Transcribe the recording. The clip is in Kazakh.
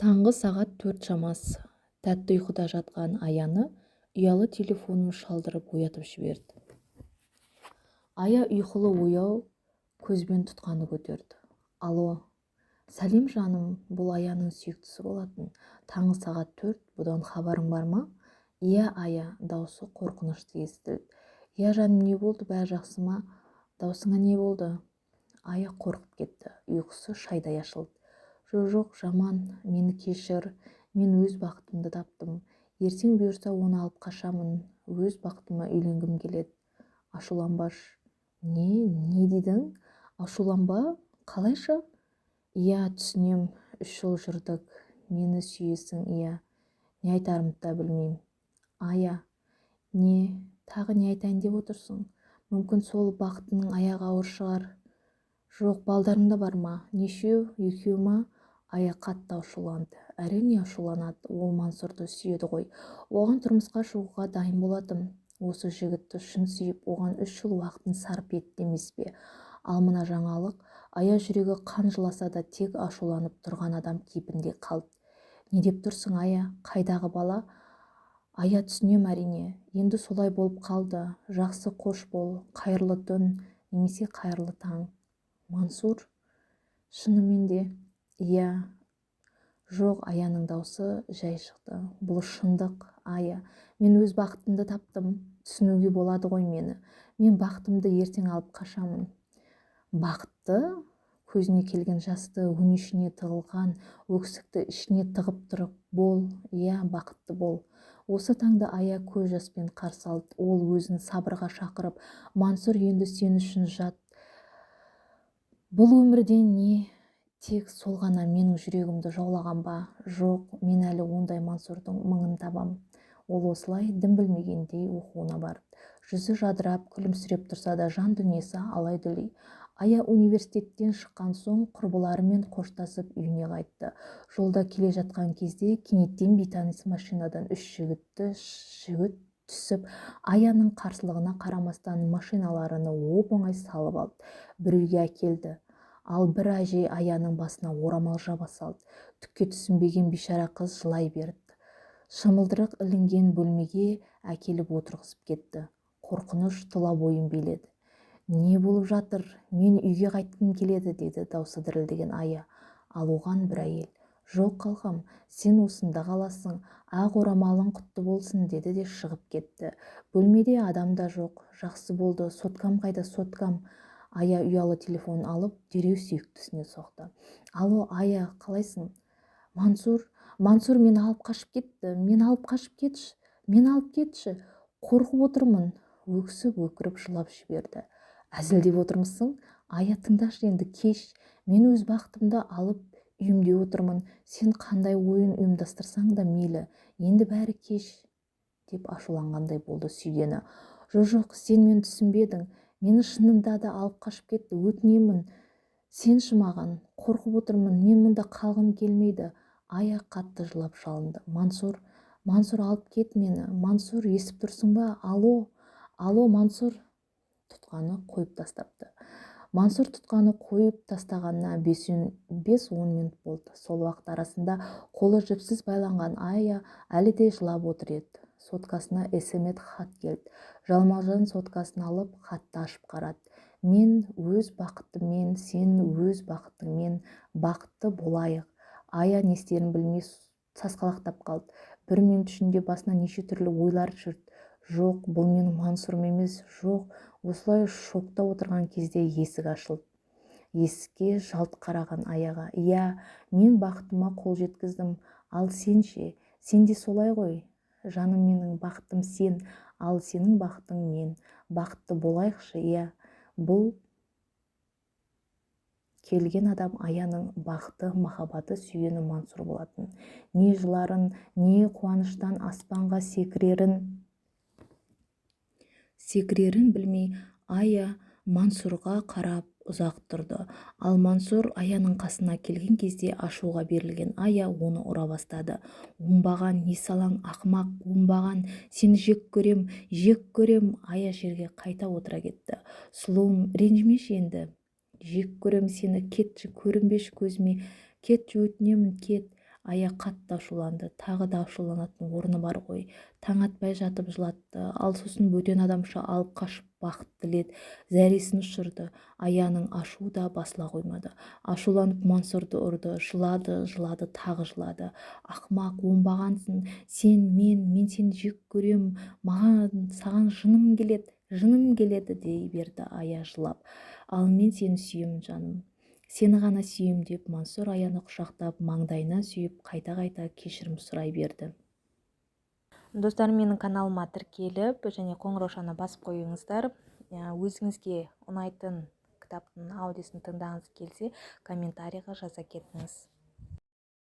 Таңғы сағат 4 шамасы. Тәтті ұйқыда жатқан Аяны ұялы телефоным шалдырып оятып жіберді. Ая ұйқылы-ояу көзбен тұтқаны көтерді. Алло, сәлем, жаным. Бұл Аяның сүйіктісі болатын. Таңғы сағат 4, бұдан хабарың бар ма? Иә, Ая. Даусы қорқынышты естілді. Иә, жаным, не болды, бәрі жақсы ма? Даусыңа не болды? Ая қорқып кетті, ұйқысы шайдай ашылды. Жоқ, жаман, мені кешір. Мен өз бақытымды таптым. Ертең бұйырса, оны алып қашамын. Өз бақытыма үйленгім келеді. Ашуланбашы. Не дедің? Ашуланба? Қалайша? Иә, түсінем, 3 жыл жүрдік, мені сүйесің, иә. Не айтарымды да білмеймін. Ая, не, тағы не айтайын деп отырсың? Мүмкін, сол бақытының аяғы ауыр шығар. Жоқ, балдарың да бар ма? Нешеу? Екеу ма? Ая қатты ашуланды. Әрине, ашуланады. Ол Мансұрды сүйеді ғой. Оған тұрмысқа шығуға дайын болатын. Осы жігітті шын сүйіп, оған 3 жыл уақытын сарп етті емес пе? Ал мына жаңалық. Ая жүрегі қан жыласа да, тек ашуланып тұрған адам кейпінде қалды. Не деп тұрсың, Ая? Қайдағы бала? Ая, түсінем, әрине. Енді солай болып қалды. Жақсы, қош бол. Қайырлы түн немесе қайырлы таң. Мансур? Шынымен де? Иә. Жоқ. Аяның даусы жай шықты. Бұл шындық, Ая. Мен өз бақытымды таптым. Түсінуге болады ғой мені. Мен бақытымды ертең алып қашамын. Бақытты? Көзіне келген жасты, өңешіне тығылған өксікті ішіне тығып тұрып, бол, иә, бақытты бол. Осы таңды Ая көз жаспен қарсы алды. Ол өзін сабырға шақырып, Мансұр енді сен үшін жат. Бұл өмірде не тек сол ғана менің жүрегімді жаулаған ба? Жоқ, мен әлі ондай Мансұрдың мыңын табам. Ол осылай дым білмегендей оқуына барды. Жүзі жадырап, күлімсіреп тұрса да, жан дүниесі алай-дүлей. Ая университеттен шыққан соң құрбыларымен қоштасып, үйіне қайтты. Жолда келе жатқан кезде кенеттен бейтаныс машинадан үш жігіт түсіп, Аяның қарсылығына қарамастан, машиналарына оп-оңай салып алды. Бір үйге әкелді. Ал бір әжей Аяның басына орамал жаба салды. Түкке түсінбеген бейшара қыз жылай берді. Шымылдырық ілінген бөлмеге әкеліп отырғызып кетті. Қорқыныш тұла бойын биледі. Не болып жатыр? Мен үйге қайтқым келеді, деді даусы дірілдеген Ая. Ал оған бір әйел: «Жоқ, қалқам, сен осында қаласың. Ақ орамалың құтты болсын», – деді де шығып кетті. Бөлмеде адам да жоқ. Жақсы болды. Соткам қайда, соткам? Ая ұялы телефонын алып, дереу сүйіктісіне соқты. Алло, Ая, қалайсың? Мансұр, Мансұр мені алып қашып кетті. Мені алып қашып кетші, мені алып кетші. Қорқып отырмын. Өксіп, өкіріп жылап жіберді. Әзілдеп отырмысың? Ая, тыңдашы, енді кеш. Мен өз бақытымды алып, үйімде отырмын. Сен қандай ойын ұйымдастырсаң да мейлі, енді бәрі кеш, деп ашуланғандай болды сүйгені. Жоқ, сен мені түсінбедің. Мені шынында да алып қашып кетті. Өтінемін, сенші маған. Қорқып отырмын. Мен мұнда қалғым келмейді. Ая қатты жылап жалынды. Мансұр, Мансұр, алып кет мені. Мансұр, естіп тұрсың ба? Алло, алло, Мансұр! Тұтқаны қойып тастапты. Мансұр тұтқаны қойып тастағанына 5-10 минут болды. Сол уақыт арасында қолы жіпсіз байланған Ая әлі де жылап отыр еді. Соткасына СМС хат келді. Жалма-жан соткасын алып, хатты ашып қарады. Мен өз бақытыммен, сен өз бақытыңмен. Бақытты болайық. Ая не істерін білмей сасқалақтап қалды. Бір минут ішінде басына неше түрлі ойлар жүрді. Жоқ, бұл менің Мансұрым емес, жоқ. Осылай шокта отырған кезде есік ашылды. Есікке жалт қараған Аяға: «Иә, мен бақытыма қол жеткіздім. Ал сен ше? Сен де солай ғой, жаным? Менің бақытым сен, ал сенің бақытың мен. Бақытты болайықшы, иә?» Бұл келген адам Аяның бақыты, махаббаты, сүйгені Мансұр болатын. Не жыларын, не қуаныштан аспанға секірерін білмей, Ая Мансұрға қарап ұзақ тұрды. Ал Мансұр Аяның қасына келген кезде ашуға берілген Ая оны ұра бастады. «Оңбаған, есалаң, ақымақ, оңбаған, сені жек көрем, жек көрем!» Ая жерге қайта отыра кетті. «Сұлуым, ренжімеші енді. Жек көрем сені. Кетші, көрінбеші көзіме. Кетші, өтінемін, кет!» Ая қатты ашуланды. Тағы да ашуланатын орны бар ғой. Таң атпай жатып жылатты. Ал сосын бөтен адамша алып қашып бақыт тіледі, зәресін ұшырды. Аяның ашуы да басыла қоймады. Ашуланып Мансұрды ұрды. Жылады, жылады, тағы жылады. «Ақымақ, оңбағансың сен. Мен сені жек көрем. Маған саған жыным келеді, жыным келеді», – дей берді Ая жылап. «Ал мен сені сүйемін, жаным, сені ғана сүйем», – деп Мансұр Аяны құшақтап, маңдайынан сүйіп, қайта-қайта кешірім сұрай берді. Достар, менің каналыма тіркеліп және қоңыраушаны басып қойыңыздар. Өзіңізге ұнайтын кітаптың аудиосын тыңдағыңыз келсе, комментарийға жаза кетіңіз.